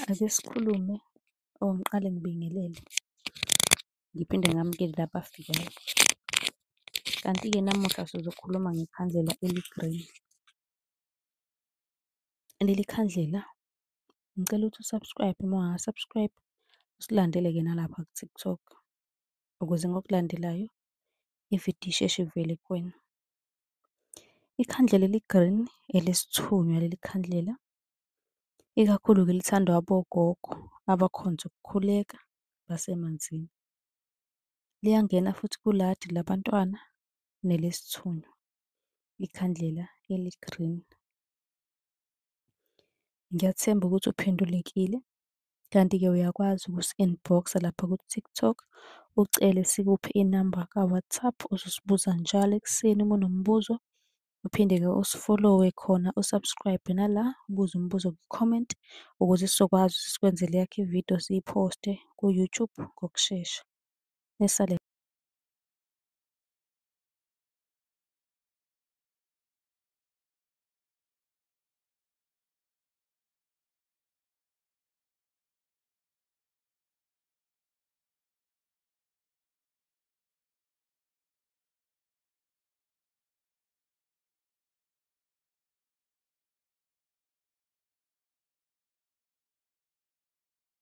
Ake sikhulume or ngiqale ngibingelele, ngiphinde ngamukele nabafikayo. Kanti-ke namuhla sizokhuluma ngekhandlela eli-green. Leli khandlela, ngicela ukuthi u-subscribe uma ungaka-subscribe, usilandele-ke nalapha ku-TikTok ukuze ngokulandelayo ividiyo isheshe ivele kuwena. Ikhandlela eli-green elesithunywa leli khandlela, ikakhulu-ke lithandwa abogogo abakhonze ukukhuleka basemanzini. Liyangena futhi kuladi labantwana nelesithunywa, ikhandlela eli-green. Ngiyathemba ukuthi uphendulekile, kanti-ke uyakwazi ukusi-inbox-a lapha ku-TikTok, ucele sikuphe inamba ka-WhatsApp, uzosibuza njalo ekuseni uma unombuzo. Uphinde-ke usifolowe khona, u-subscribe nala, ubuze umbuzo kwi-comment ukuze sizokwazi ukuthi sikwenzele eyakho ividiyo siyiphoste ku-YouTube ngokushesha. Nisale.